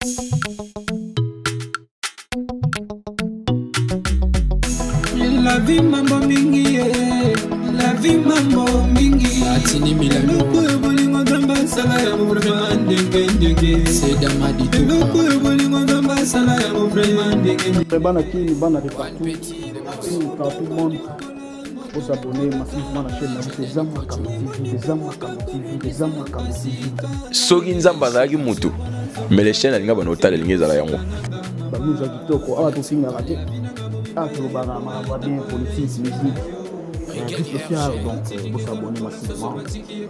La vie mambo mingi eh. La vie mambo mingi Atini Milano. Eloko oyo bolingo Nzambe asala yango vraiment ndenge ndenge Sedama Dituka. Eloko oyo bolingo Nzambe asala yango vraiment ndenge ndenge Bana Kin, bana de One partout, petit, le boss. Kin, partout monde. Vous abonnez massivement à la chaîne na biso eza Makambo TV, eza Makambo TV, eza Makambo TV. Soki Nzambe azalaki mutu, mais les chaînes alinga bana otala elingi ezala yango. Ba news ya kitoko, awa tosingaka te. Awa tolobaka makambo ya bien, politique, musique, vie sociale, donc vous abonnez massivement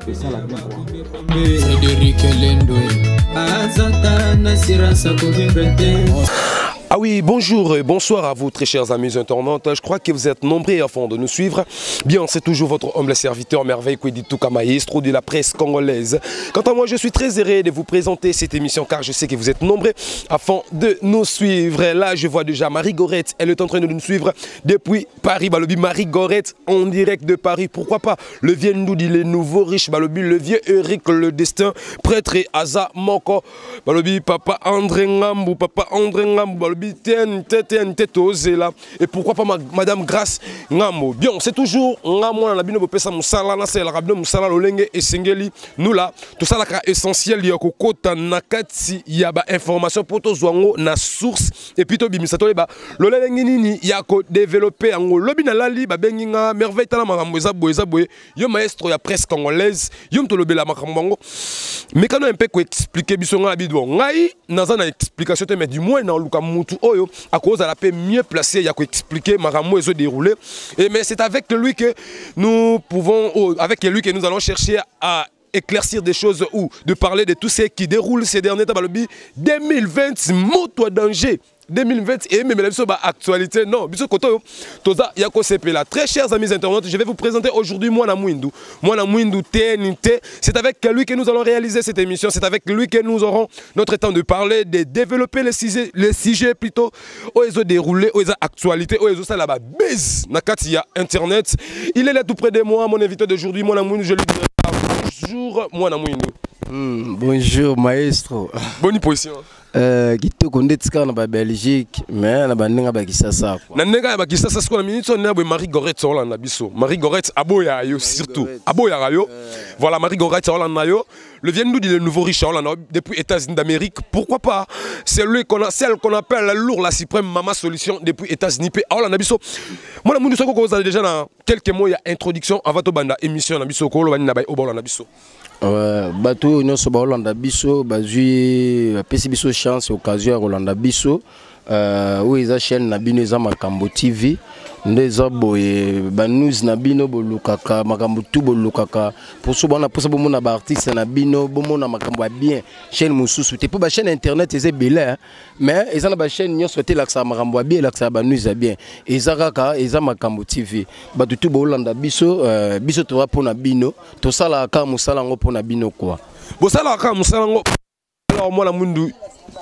et ça la bien quoi. Frédéric Lendoué. Azata na sirasa kovivre te. Ah oui, bonjour et bonsoir à vous très chers amis internautes. Je crois que vous êtes nombreux afin de nous suivre. Bien, c'est toujours votre humble serviteur Merveille Kwedi maestro de la presse congolaise. Quant à moi, je suis très heureux de vous présenter cette émission car je sais que vous êtes nombreux afin de nous suivre. Là, je vois déjà Marie Gorette, elle est en train de nous suivre depuis Paris. Balobi Marie Gorette en direct de Paris. Pourquoi pas le vieux Ndoudi, les nouveaux riches, Balobi, le vieux Eric, le destin, prêtre et Aza Moko. Balobi, papa André Ngambou, papa André Ngambou, Balobi, TNT, TNT, Tozela. Et pourquoi pas Madame Grâce Ngambo. Bien, c'est toujours Ngambo, na bino bopesa musala, na sela rabino musala lolenge esengeli. Nous là, tout ça là essentiel ya kokota na kati ya ba information pour tozwa yango na source et puis to bimisa to ba lolenge nini ya ko développer yango. Lobi na lali ba bengi nga Merveille tala makambo eza boye, eza boye. Yo maestro ya presse congolaise, yo mto lobela makambo yango. Mais quand on un peu ko expliquer biso nga bidon ngai naza na explication te, mais du moins na luka mutu oyo à cause à la paix mieux placé ya ko expliquer makambo ezo dérouler. Et mais c'est avec lui que nous pouvons, oh, avec lui que nous allons chercher à éclaircir des choses ou de parler de tout ce qui déroule ces derniers temps. Balobi 2020 moto danger 2020 et même la actualité non biso koto toza ya ko sepela. Très chers amis internautes, je vais vous présenter aujourd'hui Mwana Mwindu. Mwana Mwindu TNT, c'est avec lui que nous allons réaliser cette émission, c'est avec lui que nous aurons notre temps de parler, de développer les sujets, les sujets plutôt oyo ezo dérouler, oyo eza actualité, oyo ezo sala ba buzz na kati ya internet. Il est là tout près de moi, mon invité d'aujourd'hui, Mwana Mwindu. Je lui dis bonjour Mwana Mwindu. Bonjour maestro. Bonne position. Kitoko nde tika na ba Belgique, mais na ba ndinga ba Kisasa quoi. Na ndinga ba Kisasa siko na minute on na Marie Gorette olanda biso. Marie Gorette aboya yo surtout. Gorette. Aboya yo. Voilà Marie Gorette olanda yo. Le vient nous dit le nouveau riche olanda depuis États-Unis d'Amérique. Pourquoi pas? C'est lui qu'on a, celle qu'on appelle la lourde, la suprême maman solution depuis États-Unis pe olanda biso. Moi na mundu soko ko déjà dans quelques mots il y a introduction avant to banda émission na biso ko lo na ba olanda biso. Ouais, bato nyonso ba olanda biso, bazwi, bapesi biso chance, occasion ya kolanda biso. Oyo eza chaîne na bino eza Makambo TV. Nde eza boye, ba news na bino bolukaka, makambo tu bolukaka. Pour so bana, pour so bomona ba artiste na bino, bomona makambo ya bien, chaîne mosusu te. Po ba chaîne internet eza ebele, hein. Mais eza na ba chaîne nyonso te elakisaka makambo ya bien, elakisaka ba news ya bien. Eza kaka, eza Makambo TV. Bato tu bolanda biso, biso toza mpona bino, tosalaka kaka mosala yango mpona bino quoi. Bosalaka kaka mosala yango. Alors moi la Mwindu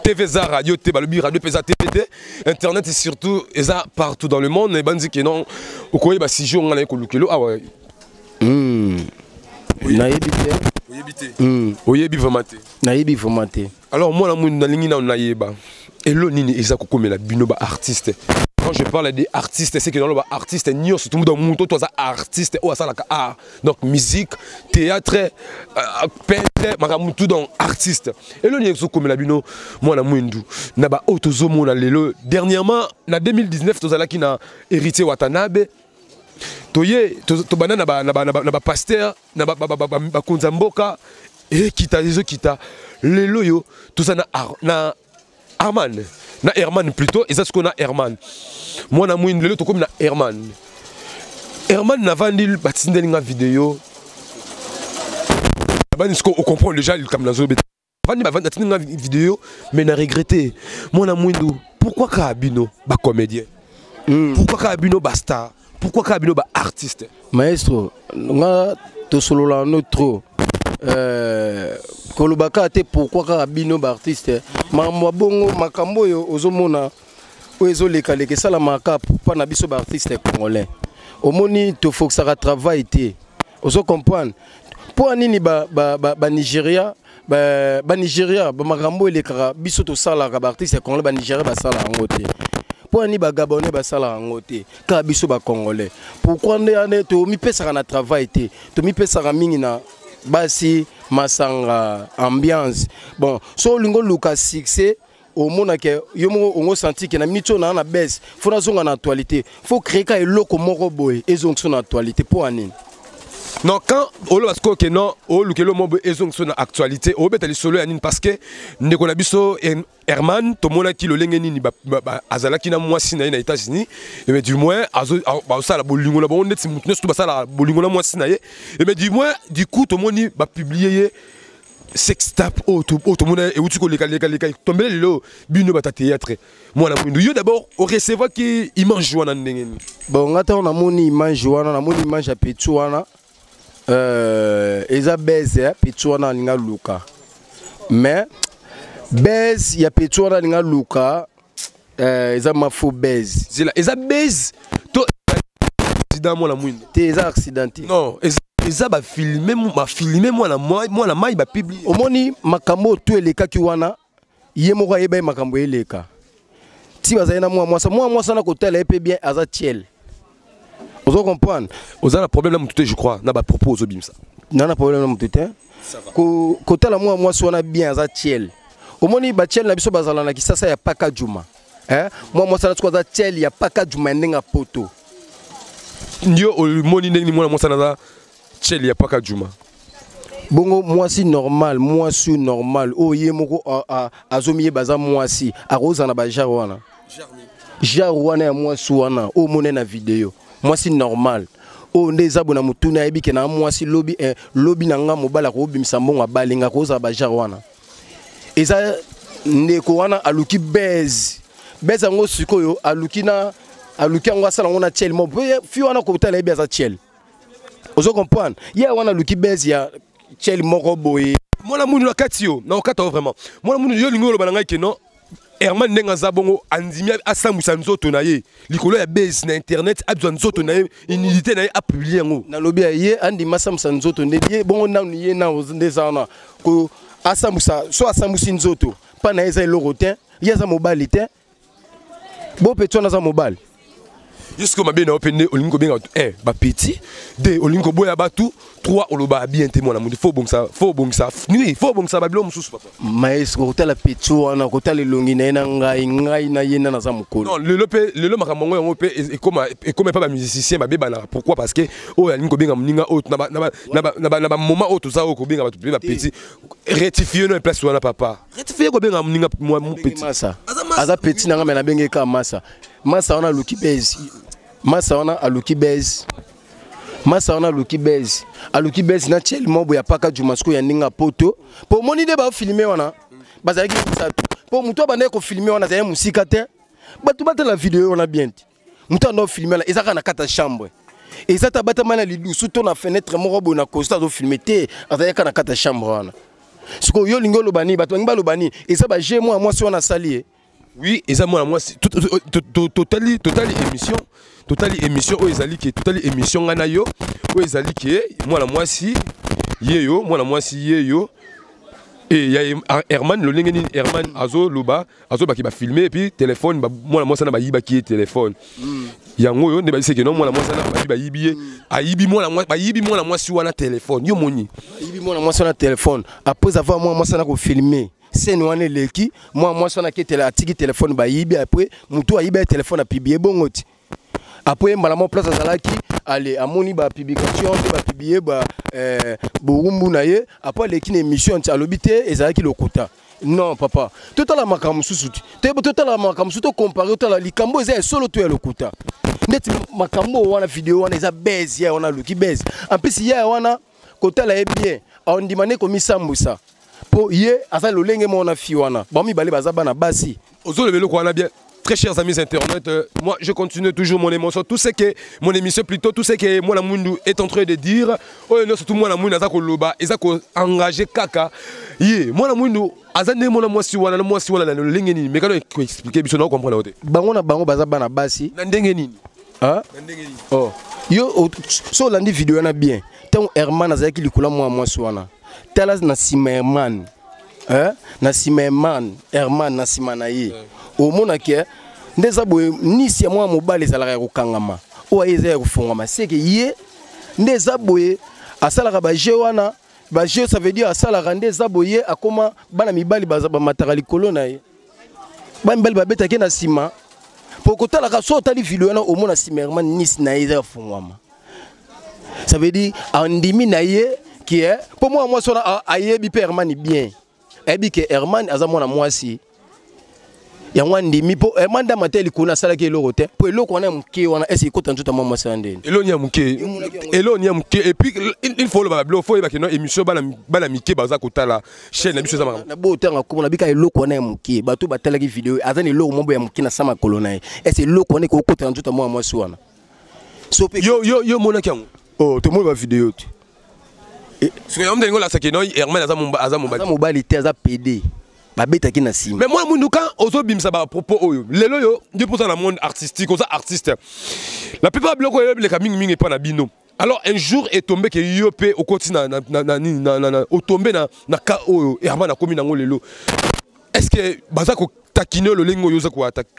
TV za radio te balobi radio pesa TV te internet et surtout eza partout dans le monde et bandi ke non okoye ba si jour ngana ko lukelo awa. Nayebi te. Oyebi te. Oyebi vraiment te. Nayebi vraiment te. Alors moi la Mwindu nalingi na nayeba. Elo nini eza kokomela bino ba artiste. Quand je parle des artistes, c'est que dans le artiste nyonso tout le monde muto toi ça artiste o asala ka art. Donc musique, théâtre, peintre, makambo tout dans artiste. Et le nini ezo komela bino mwana Mwindu na ba oyo tozomona lelo dernièrement na 2019 tozalaki na Héritier Watanabe. Toye, tobanda na ba, na ba, na ba, na ba pasteur, na ba, ba, ba, ba, ba, ba konza mboka, e kita, ezo kita. Lelo yo, toza na ar-, na Herman, na Herman plutôt, eza siko na Herman. Mwana Mwindu lelo tokomi na Herman. Herman navandi batindeli nga vidéo. Bani siko o comprendre déjà likambo nazo beta. Vandi bavandi batindeli nga vidéo, mais na regretté. Mwana Mwindu, pourquoi ka bino ba comédien? Pourquoi ka bino ba star? Pourquoi ka bino ba artiste? Maestro, nga tosolola no trop. Kolobaka te pourquoi kaka bino ba artiste? Makambo ya bongo, makambo oyo ozomona oyo ezolekaleka esalamaka mpa na biso ba artiste congolais. Omoni tofokisaka travail te. Ozo comprendre? Mpo nini ba Nigeria, ba Nigeria, bamakambo elekaka biso tosalaka, baartiste ya congolais, banigeria basala yango te? Mpo nini bagabonais basala yango te, kaka biso bacongolais? Pourquoi nde ane tomipesaka na travail te, tomipesaka mingi na basi, masanga, ambiance? Bon, so olingi oluka succès, omonake yo moko ongo senti ke na miniti oyo naa na bese, faut nazonga na actualité, faut créer ka eloko moko boye ezongisa na actualité. Mpo ya nini? Non, quand oloba sikoyo ke non, oluka eloko moko boye ezongisa na actualité, obeta lisolo ya nini? Parce que ndeko na biso Herman, tomonaki lolenge nini azalaki na mwasi na ye na États-Unis, mais du moins bazosala bolingo na bango neti motu nyonso to basalaka bolingo na mwasi na ye. Mais du moins, du coup, tomoni bapublier ye sextape oyo tomona euti kolekalekaleka tombele lelo. Bino bata théâtre, mwana mwindu, yo d'abord orecevaki image wana ndenge nini? Bon, nga ntango namoni image wana, namoni image ya petit wana, eza buzz ya petit wana alinga luka. Mais buzz ya petit wana alinga luka, eza ma faux buzz. Zela, eza buzz to accident, mwana mwindu? Te, eza accident te. Non, eza bafilme mwana mai bapublier. Omoni makambo oyo to elekaki wana, ye moko ayeba ye makambo eleka ti bazali na mwa mwasa, mwa mwasi wana kotala ye mpe bien, aza tiele, ozo comprendre? Oza na problème na motu te, je crois, na bapropos ozobimisa. Na problème na motu te. Kotala mwa mwasi wana bien, aza tiele. Omoni batiele na biso bazala na kisasa ya paka juma, eh? Mwa mwasi wana siko aza tiele ya paka juma ya ndenge ya poto. Ndio omoni ndenge mwana mwasi wana aza tiele ya paka juma? Bongo mwasi normal, mwasi normal oyo ye moko azomiyeba aza mwasi, akozala na bagenre wana, genre wana ya mwasi wana oyo omoni na video? Mwasi normal oyo nde eza boye na motuna, ayebi ke na mwasi lobi, lobi na nga mobali akobimisa mbongo abalinga, akozala bagenre wana? Eza ndeko wana aluki buzz. Buzz yango sikoyo aluki na aluki yango, asala yango na tiele mo fi wana, kotala yebi aza tiele, ozo comprendre? Ye wana aluki buzz ya tiele moko boye. Mwana munu na kati yo na okata yo vraiment, mwana munu, yo olingi oloba na ngai ke non, Herman ndenge aza bongo, andimi asambwisa nzoto na ye likolo ya buzz na internet, abzwa nzoto na ye, nudité na ye, apublier yango? Nalobi ya ye andima asambwisa nzoto nde ye bongo nanu ye na nde eza wana ko asambwisa. So asambwisi nzoto mpa na ye, eza eloko te. Ye aza mobali te, bo petit wana aza mobali. Yo sikoyo mabe na yo mpe nde olingi kobenga bato 1 bapetit, 2 olingi koboya bato, 3 olobaka bien te. Mwana mutu, faut obongisa, faut obongisa nui, faut obongisa babilo mosusu, papa. Maestro, kotala petit wana, kotala elongi na ye na ngai, ngai na ye nda naza mokolo. Non, lelo mpe, lelo makambo yango mpe ekoma epa bamusicien babebanaka. Pourquoi? Parce que oyo alingi kobenga moninga oyo na bamoment oyo toza oyo, kobenga bato mpe bapetit. Rectifie no place wana, papa, rectifie kobenga moninga petit. Masa aza petit na ngai, me nabenge kaka masa. Masa wana aluki buzz, masa wana aluki buzz, masa wana aluki buzz, aluki buzz na tiele mobo ya paka juma sikoyo ya ndenge ya poto. Mpo omoni nde bafilme wana bazalaki misato, mpo moto abandaki kofilme wana azalaki mosika te. Bato batala video wana bien te. Moto anda ofilme wana eza kaka na kati ya chambre, eza ta batama na lidusu to na fenêtre moko boye na costa, azofilme te, azalaki kaka na kati ya chambre wana. Sikoyo yo olingi oloba nini? Bato balingi baloba nini? Eza baje mwa mwasi wana asali ye. Oui, eza mwana mwasi. Totali émission, totali émission oyo ezali ke, totali émission ngai na yo oyo ezali ke mwana mwasi ye yo, mwana mwasi ye yo e ya Herman. Lolenge nini Herman azoloba, azolobaki bafilme et puis téléphone, mwana mwasi wana bayibaki ye téléphone. Yango oyo nde bayebisaki no mwana mwasi wana babi bayibi ye, ayibi mwana, bayibi mwana mwasi wana téléphone. Yo moni? Ayibi mwana mwasi wana téléphone après avoir mwana mwasi wana kofilme scène wana eleki, mwana mwasi wana aketela, atiki telefone bayibi. Après motu ayibi ye telefone, apublier bongo ti après mbala moko place azalaki ale, amoni bapublication mpe bapublier ba borumbu na ye. Après aleki na émission ti alobi te ezalaki lokuta. Non papa, totala makambo mosusu te, totala makambo mosusu, tocompare, totala likambo eza ya solo to ya lokuta. Ndeti makambo wana, video wana eza buzz ya wana aluki buzz. En plus ya wana, kotala ye bien, aondima nde komisambwisa, mpo ye aza lolenge moko na fi wana, bango mibale baza bana basi. Ozoloba eloko wana bien. Très chers amis internautes, moi je continue toujours mon émotion, tout ce que mon émission plutôt, tout ce que moi la Mundu est en train de dire, oh non, surtout moi la Mundu aza koloba, eza ko engager kaka. Ye, moi la Mundu aza nde mwana mwasi wana na mwasi wana na lolenge nini? Mais quand ko expliquer biso na comprendre te. Bango na bango baza bana basi. Na ndenge nini? Ah? Na ndenge nini? Oh. Yo so olandi video wana bien, ntango Herman azalaki likolo ya mwana mwasi wana, tala na nsima Herman, eh? Na nsima Herman, Herman na nsima na ye, omonaki nde eza boye. Nisi ya mwana mobali ezalaka ya kokangama, oyo aye eza ya kofungwama. Seke ye nde eza boye, asalaka baje wana, baje, ça veut dire asalaka nde eza boye, akoma bana mibali bamataka likolo na ye, bana mibali babetaki na nsima. Po kotalaka, so otali video wana, omona nsima Herman, nisi na ye eza ya fungwama. Ça veut dire andimi na ye ke mpo mwana mwasi wana ayebi mpe Herman bien, ayebi ke Herman aza mwana mwasi. Yango andimi, mpo Herman nde amata likolo, asalaki eloko te, mpo eloko wana ya moke wana ese ekota nzoto ya mwa mwasi wana ndeni? Eloni ya moke, eloni ya moke. Et puis il faut oloba babilo, faut oyebaki no émission, bana mike baza kotala chaîne na biso, eza makambo. Na bo otanga komona bika eloko wana ya moke, bato batalaki video, aza na eloko moko ya moke na sa makolo na ye. Ese eloko wana ekokota na nzoto ya mwana mwasi wana? So mpe yo omonaki yango? Oh, tomoni bavideo te. Soki yango ndenge olasaki no Herman aza aza mobali, aza mobali te, aza PD, babetaki na nsima. Mais mwana mwindu, quand ozobimisa bapropos oyo lelo, yo nde mpoza na monde artistique, oza artiste, la plupart biloko oyo eleka mingimingi epa na bino. Alors un jour etombe ke yo mpe okoti na nini, otombe na cas oyo Herman akomi nango lelo, est ce que baza kotakine lolenge oyo oza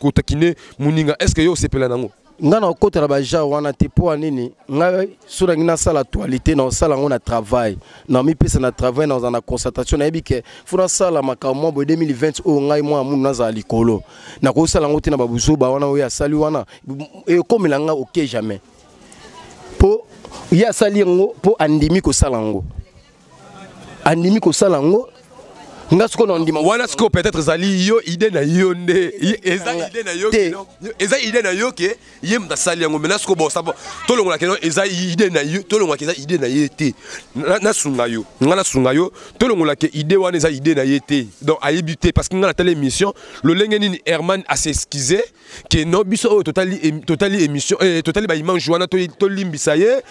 kotakine moninga, est ce que yo osepela nango? Ngai na okotela bagenre wana te. Mpo ya nini? Ngai so nangi nasala actualité, na osala yango na travail, na mipesa na travail, na ozala na concentration. Nayebi ke fo nasala makambo mwa boye 2020 oyo, ngai mwa mundu nazala likolo. Nakosala yango te na babuzoba wana oyo asali wana, ekomela ngai ok jamais. Mpo ye asali yango mpo andimi kosala yango, andimi kosala yango. Nga sikoyo na ndima wana sikoyo peut-être ezali yo idée na yo nde eza idée na yo Te. Eza idée na yo ke ye moto asali yango. Maintenant sikoyo bon, ça tolongolaka no eza idée na yo, tolongolaka eza idée na ye te. Nasunga yo, nga nasunga yo, tolongolaka idée wana eza idée na ye te. Donc ayebi te, parce que nga natali émission lolenge nini Herman as'excuse ke non, biso oyo totali émission, totali baimage wana, tolimbisa ye,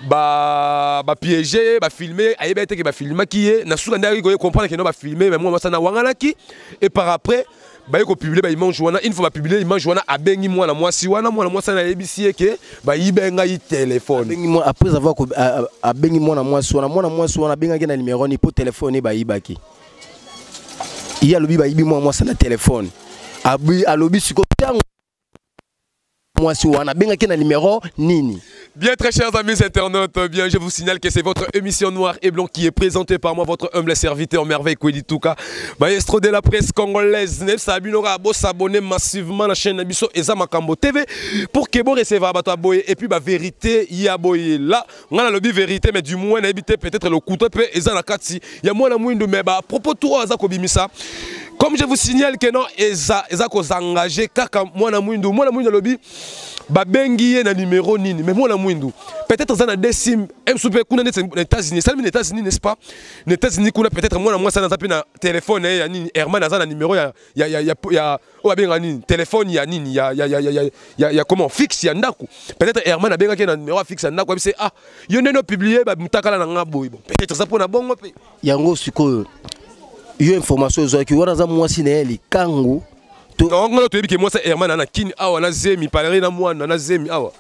bapiége, bafilme, ayebi ete ke bafilmaki ye. Na suka nde ayaki koye comprendre ke non, bafilme, mais mwa mwasi na wanganaki. Et par après baye kopublie baimage wana. Une fois bapublie image wana, abengi mwana mwasi wana, mwana mwasi wana ayebisi ye ke bayibe ngai telefone. Après avoir abengi mwana mwasi wana, mwana mwasi wana abengaki na numéro ni mpo telefone bayibaki ye. Alobi bayibi mwana mwasi na telefone. Alobi sikoyo ntango mwasi wana abengaki na numéro nini? Bien, très chers amis internautes, bien, je vous signale que c'est votre émission Noir et Blanc qui est présentée par moi, votre humble serviteur Merveille Kwedituka, maestro de la presse congolaise. Nef Sabinora, bo s'abonner massivement à la chaîne na biso Eza Makambo TV pour que bo recevoir bato boye et puis ba vérité ya boye là. On a lobi vérité, mais du moins na évité peut-être le couteau pe eza na kati. Ya mwana mwindu, mais ba propos tout aza kobimisa. Comme je vous signale que non, eza ko s'engager kaka mwana mwindu, mwana mwindu lobi babengi ye na numéro nini? Mais mwana mwindu peut-être aza na deux sim msupe kuna neti na États-Unis, esalemi na États-Unis, n'est-ce pas? Na États-Unis kuna, peut-être mwana mwasi aza mpe na telefone ya nini, Herman aza na numéro ya oyo babengaka nini, telefone ya nini, ya comment, fixe ya ndako. Peut-être Herman abengaki na numéro ya fixe ya ndako, abise: "Ah, yo ndenge opublie bamutakala na nga boye." Bon, peut-être eza mpona bongo mpe. Yango sikoyo yo information ozwaki wana, aza mwasi na ye likangu? Donc ngana toyebi ke mwasi Herman na Kini awa na zemi, paleri na mwana na zemi awa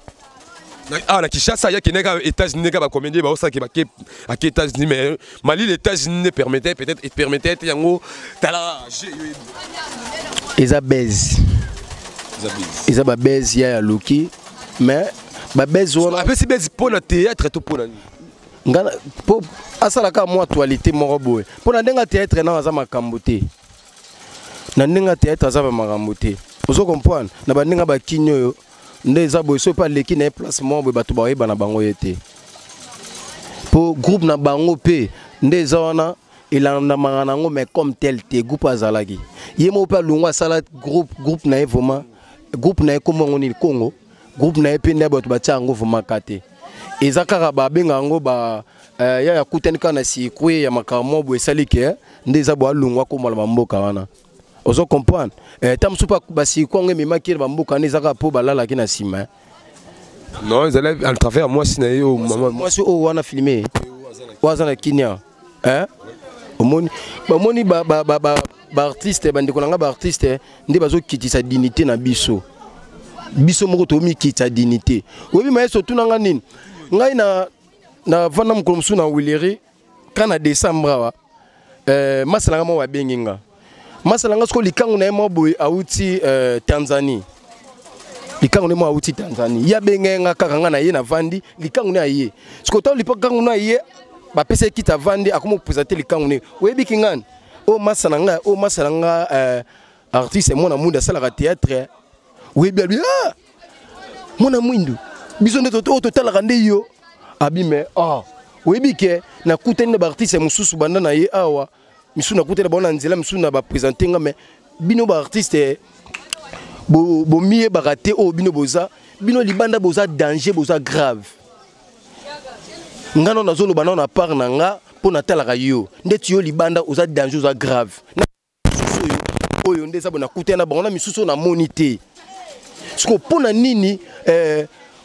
awa na Kinshasa. Ayaki ndenge États-Unis, ndenge bacomédie baosalaki, bake ake États-Unis, mais malili États-Unis ne permettait peut-être, permettait te yango. Tala. Eza base, eza babase ya luki, mais babase wana apesi base mpo na théâtre to mpo na nini? Nga mpo asalaka mwa actualité moko boye mpo na ndenge ya théâtre nao aza makambo te, na ndenge ya théâtre aza bamakambo te. Ozo comprendre? Na bandenge bakini oyo nde eza boye, soki mpe aleki na ye place moko boye, bato bayeba na bango ye te, mpo groupe na bango mpe nde eza wana, elandamaka nango, mais comme tel te. Groupe azalaki ye moko mpe alongwa, asala groupe na ye vraiment, groupe na ye kombo yango nini, Congo, groupe na ye mpe nde bato batia yango vraiment ka te. Eza kaka babenga yango ba ya akutani kaka na circuit ya makambo moko boye, esali ke nde eza boye, alongwa akomala bamboka wana. Ozo comprendre? Ta mosusu mpe bacircuit yango ememaki ye na bamboka wana, eza kaka mpo balalaki na nsima. Non, ezali à travers mwasi na ye oyo mama. Mwasi oyo wana filme, oyo aza na Kinia, hein? Omoni, bamoni baartiste, bandeko na nga baartiste nde bazokitisa dignité na biso. Biso moko tomikitisa dignité. Oyebi mayeso otuna nga nini? Ngai na navanda mokolo mosusu na Wileri ka na décembre awa, masala nga moko babengi nga. Masala nga sikoyo likangu na ye moko boye auti Tanzanie. Likangu na ye moko auti Tanzanie. Ye abengi nga kaka nga na ye navandi, likangu na ye. Sikoyo ntango likangu na ye bapesa ye kiti avandi, akoma kopresente likangu na ye. Oyebi ki ngani? Oyo masala nga, oyo masala nga artiste mwana mwindu asalaka théâtre. Oyebi abi, ah! Mwana mwindu, biso nde oyo totalaka nde yo. Abi mais, ah, oyebi ke nakutani na ba artiste mosusu banda na ye awa, misu nakutani na bango na nzela, misu na ba présenter nga, mais bino ba artiste bomiyebaka te oyo bino boza, bino libanda boza danger, boza grave. Nga nano nazoloba nano na part na nga mpo natalaka yo ndeti yo libanda oza danger, oza grave. Na misusu oyo, oyo nde eza bo nakutani na bango na misusu oyo namoni te. Sikoyo mpo na nini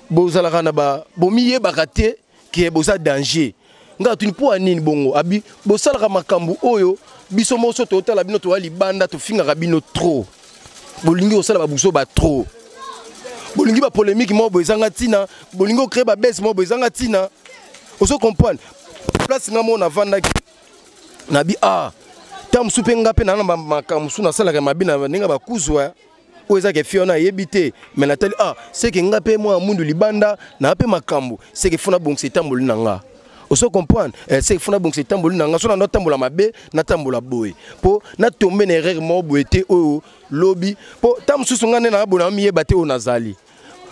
bozalaka na ba, bomiyebaka te ke boza danger? Nga atuni mpo ya nini bongo? Abi bosalaka makambo oyo biso moko so totala bino toya libanda tofingaka bino trop. Bolingi kosala ba buso ba trop. Bolingi ba polémique moko boye ezanga ntina, bolingi ko créer ba baisse moko boye ezanga ntina. Ozo comprendre? Place nga moko navandaki nabi, ah, ta mosusu mpe nga mpe na na makambo mosusu nasalaka mabe na ndenge bakuzwa oyo ezaka efi wana ayebi te, mais natali, ah, seke nga mpe mwana mundu libanda na mpe makambo, seke fo nabongisa etamboli na nga. Ozo comprendre? Seke fo nabongisa etamboli na nga, so na natambola mabe, natambola boye mpo natombe na erreur moko boye te oyo lobi, mpo ta mosusu nga nde nabona miyeba te oyo nazali.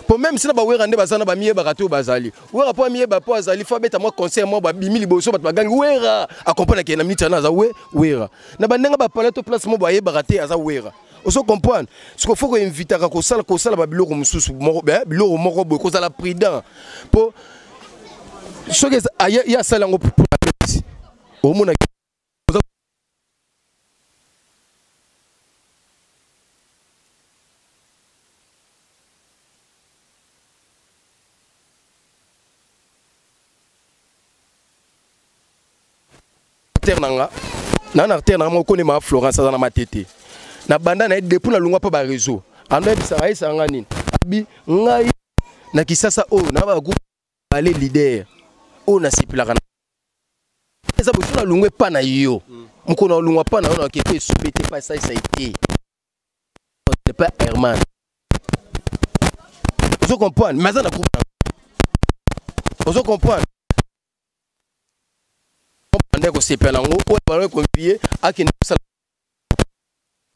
Po même si na bawera nde baza na bamiyebaka te oyo bazali. Wera po amiyeba po azali, fo abeta mwa concert mwa babimi liboso bato bagangi wera, akomprendre ke na minute wana aza we wera. Na bandenge bapale to place moko bayebaka te aza wera. Ozo comprendre? Siko faut ko invitaka kosala, kosala ba biloko mosusu moko, ben, biloko moko boye, kozala prudent. Po soki eza, ah, ye, ye asala yango pour la bêtise. Omona terre na nga, na na terre na nga moko ma Florence aza na matete. Na banda na ye depuis na longwa pa ba réseau. Ando yebisa ayesa nga nini? Abi ngai na Kisasa oyo na ba groupe ale leader oyo nasepelaka na eza boso na longwa epa na yo. Mokolo na longwa pa na yo na kete esobe te pa esalisa te. C'est pas Herman. Ozo comprendre? Mais aza na groupe na. Ozo comprendre? Bande kosepela yango oyo bango konvie akende kosala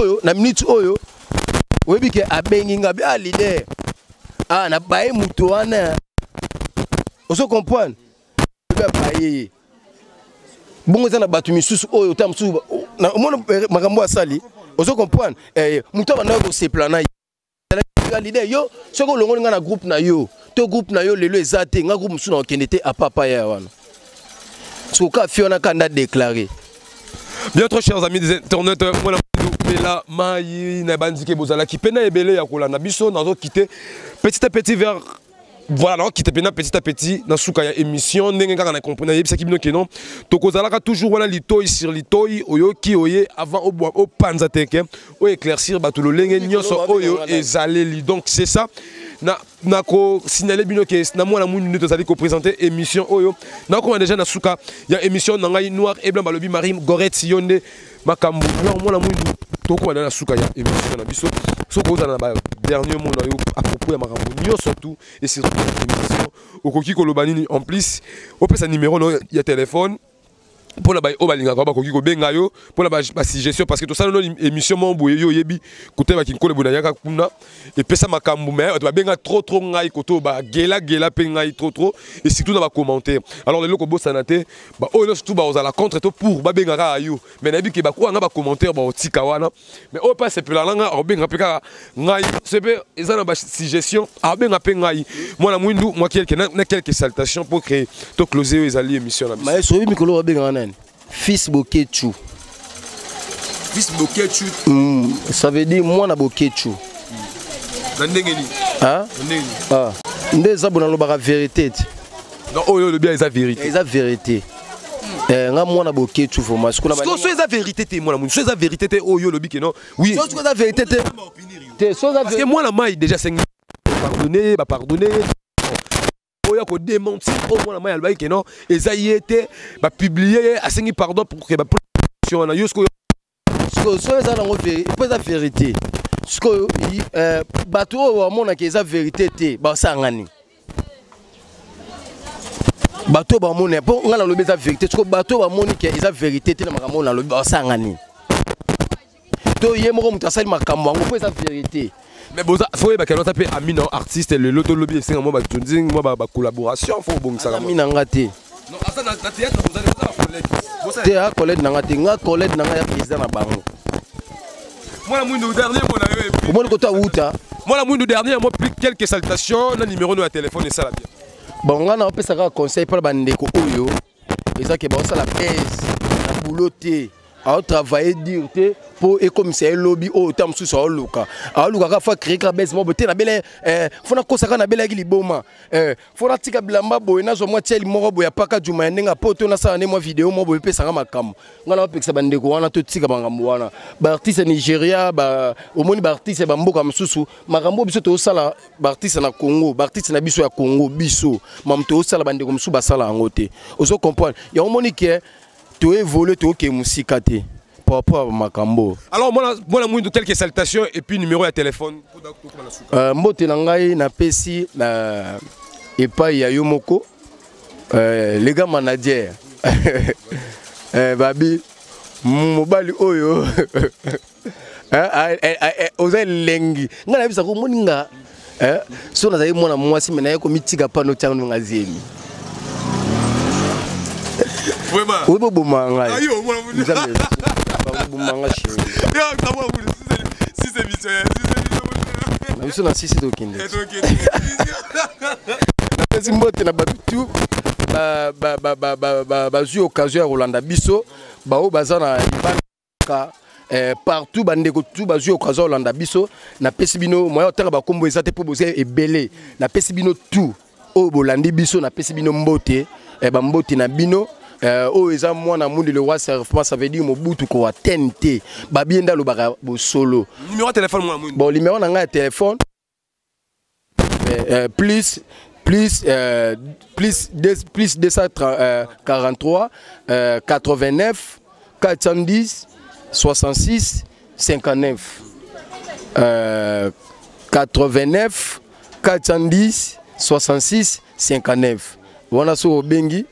oyo na minute oyo oyebi ke abengi nga bi, ah, leader, ah, na baye moto wana. Ozo comprendre? Oyebi abaye ye bongo eza na bato misusu oyo ta mosusu na omona makambo asali. Ozo comprendre? Moto abandaki kosepela na ye. Ya leader, yo soki olongoli nga na groupe na yo to groupe na yo lelo eza te, nga groupe mosusu na okende te apapa ya wana. Soki afi wana kanda déclaré. Bien, trop chers amis des internautes, mwana mela mai na bandike bozalaki pe na ebele ya kolanda biso, nazo quitter petit à petit vers voilà, nazo quitter pena petit à petit na suka ya émission ndenge kaka na comprendre yebisaki bino ke non tokozalaka toujours wana litoi sur litoi oyoki oye avant obwa opanza teke o éclaircir bato lolenge nyonso oyo ezaleli. Donc c'est ça na na ko signaler bino ke na mwana mundu nde tozali ko présenter émission oyo na koma déjà na suka ya émission na ngai noir et blanc balobi Marie Goret yonde makambo. Alors mwana mundu tokoma na suka ya émission na biso, soki ozala na ba dernier mot na yo à propos ya makambo nyonso tout et surtout émission okoki koloba nini, en plus opesa numéro na yo ya téléphone mpona ba oyo balingaka bakoki kobenga yo mpona ba suggestion, parce que tosala no émission moko boye yo oyebi kote bakinkole boye nayaka kuna epesa makambo, mais bato babenga trop trop ngai kote oyo bagelagela mpe ngai trop trop et surtout na bacommentaire. Alors lelo kobosana te ba oyo nyonso tout bakozala contre to pour babenga kaka yo, mais nayebi ke bakoka nga bacommentaire baotika wana, mais oyo mpe asepela na nga akobenga mpe kaka ngai, so mpe eza na basuggestion akobenga mpe ngai mwana mwindu mwa quelque na quelques salutations pour créer to closer oyo ezali émission na biso. Maestro, oyebi mikolo babengaka nani? Fils Boketshu. Fils Boketshu. Ça veut dire mwana Boketshu. Na ndenge nini? Hein? Na ndenge nini? Ah, nde eza bona lobaka vérité ti. Non, oyo olobi eza vérité. Eza vérité. Nga mwana Boketshu vraiment. Sikoyo na Sikoyo so eza vérité te mwana mwindu, so eza vérité te oyo olobi ke non. Oui. So sikoyo eza vérité te. Te, so eza Parce que mwana mai déjà sengi. Pardonner, ba pardonner. Oya ko démentir au moins la alobaki ke non, eza ye te, ba publier ye asengi pardon pour que ba wana yo sikoyo. Sikoyo soki eza nango mpo eza vérité, sikoyo bato oyo bamonaka eza vérité te, basangani. Bato oyo bamoni, mpo ngai nalobi eza vérité, sikoyo bato oyo bamoni ke eza vérité te na makambo oyo nalobi, basangani to ye moko moto asali makambo yango mpo eza vérité. Mais boza faut yeba kelota pe ami na artiste lelo tolobi esenga mwa batunding mwa bacollaboration, faut obongisaka. Ami na nga te. Non, aza na théâtre, bozali boza bacollègue. Te, a collègue na nga te, nga collègue na nga ya président na bango. Mwana Mwindu, dernier mot na yo et puis Omoni koto awuta. Mwana Mwindu, dernier mot, plus quelques salutations na numéro no ya téléphone, esala bien. Bon, nga na opesaka conseil mpona bandeko oyo eza ke baosala pese na boulot te, aotravaille dur te mpo ekomisa ye lobi oyo ta mosusu aoluka, aoluka kaka fo acréer kaka bese moko te. Nabele fo nakosa kaka nabelaki liboma, fo natika bilamba boye, nazwa mwa tieli moko boye apaka juma ya ndenge apo to nasala nde mwa video moko boye epesanga makambo. Ngai naopekisa bandeko wana, totika makambo wana. Baartiste ya Nigeria omoni, baartiste ya bamboka mosusu, makambo oyo biso tozosala, baartiste na Congo, baartiste na biso ya Congo, biso mamu tozosala, bandeko mosusu basala yango te. Ozo comprendre yango? Omoni ke toévolue, tookee mosika te par rapport à makambo. Alors mwana Mwindu, quelques salutations et puis numéro ya téléphone. Mbote na ngai napesi na epai ya yo moko, les gars manager, babi mobali oyo oza elengi. Ngai nayebisaka, omoni nga so nazali mwana mwasi, me naye komitika pano tianga nga zemi. Vraiment. Oyebi oboma ngai. Ayo, mwana Mwindu. Nzambe bakoboma nga, chéri. Yo, mwana Mwindu, six émission, six émission. Na biso na sisi tokende. Napesi mbote na bato tu bazwi occasion ya kolanda biso, baoyo baza na libanda, partout, bandeko tu bazwi occasion ya kolanda biso. Napesi bino moya otanga bakombo eza te mpo boza ebele. Napesi bino tout oyo bolandi biso, napesi bino mbote, bambote na bino. Oyo eza Mwana Mundi, le roi serpent, ça veut dire Mobutu koatene te, babie nde alobaka bosolo. Numéro ya téléphone, Mwana Mwindu. Bon, numéro na ngai ya téléphone, plus 243 89 410 66 59, 89 410 66 59 wana. So obengi,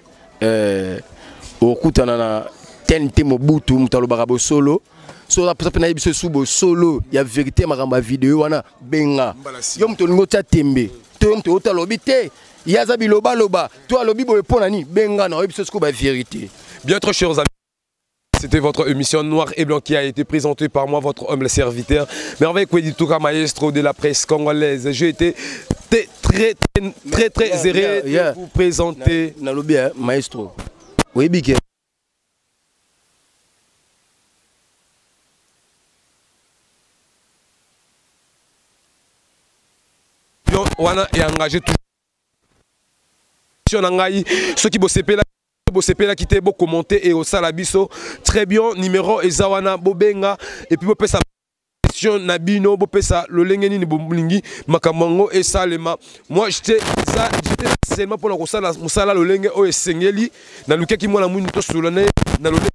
okutana na TNT Mobutu, moto alobaka bosolo. So oza mposa mpe nayebi biso esu bosolo ya vérité, makambo ya video wana, benga. Yo moto olingi otya tembe to yo moto ota alobi te, ye aza bilobaloba to alobi boye mpo na nini, benga na oyebi biso sikoyo bavérité. Bien, très chers amis, c'était votre émission Noir et Blanc qui a été présentée par moi, votre humble serviteur, Merveille Kwedituka, maestro de la presse congolaise. J'ai été très, très, très, très, très heureux de vous présenter. Nalobi maestro, oyebi ke Wana est engagé toujours na ngai. Soki bosepela, bosepelaki te, bocommenter et osala biso très bien. Numéro eza wana, bobenga et puis bopesa question na bino, bopesa lolenge nini bolingi makambo yango esalema. Moi, j'étais ça, j'étais seulement mpona kosala mosala lolenge oyo esengeli. Nalukaki Mwana Mwindu, tosolola na ye na lolenge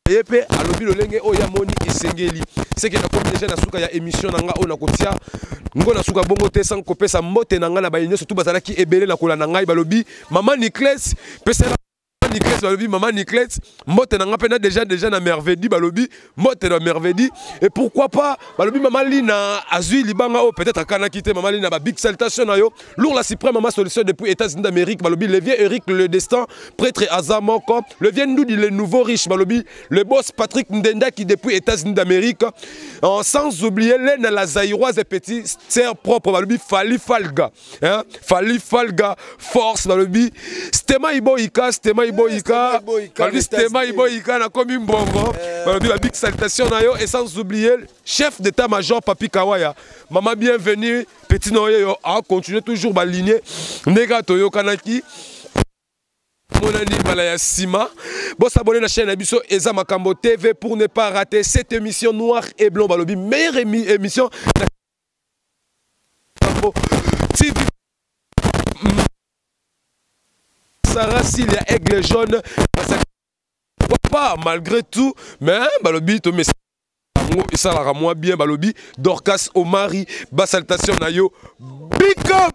ye mpe alobi lolenge oyo amoni esengeli. Seke nakomi déjà na suka ya émission na nga oyo, nakotia ngo na suka bongo te sans kopesa mbote na ngai na baye nyonso tu bazalaki ebele na kolanda ngai. Balobi mama Nicles, pesela Nicles, balobi mama Nicles, mbote na nga mpe na déjà na Mervedi, balobi mbote na Mervedi. Et pourquoi pas balobi mama Lina azwi libanga oyo peut-être akanaki te. Mama Lina, ba big salutation na yo. Lourd la suprême, mama solution depuis États-Unis d'Amérique, balobi le vieux Eric le destin prêtre aza moko, le vieux Ndoudi le nouveau riche, balobi le boss Patrick Ndenda qui depuis États-Unis d'Amérique, sans oublier Lena la Zaïroise et petit sœur propre, balobi Fali Falga, hein, Fali Falga force, balobi Stema Iboika, Stema Iboika, balobi Stema Iboika na komi mbongo, balobi ba big salutation na yo. Et sans oublier chef d'état-major Papi Kawaya, maman bienvenue, petit noye yo a continuer toujours ba lignée ndeka toyokanaki monani mbala ya nsima. Bosabone na chaîne na biso eza Makambo TV pour ne pas rater cette émission Noir et Blanc, balobi meilleure émission. Makambo TV. Sarah Silia Aigle Jaune. Pourquoi pas malgré tout, mais balobi to mes yango esalaka mwa bien. Balobi Dorcas Omari, basalutation na yo, big up.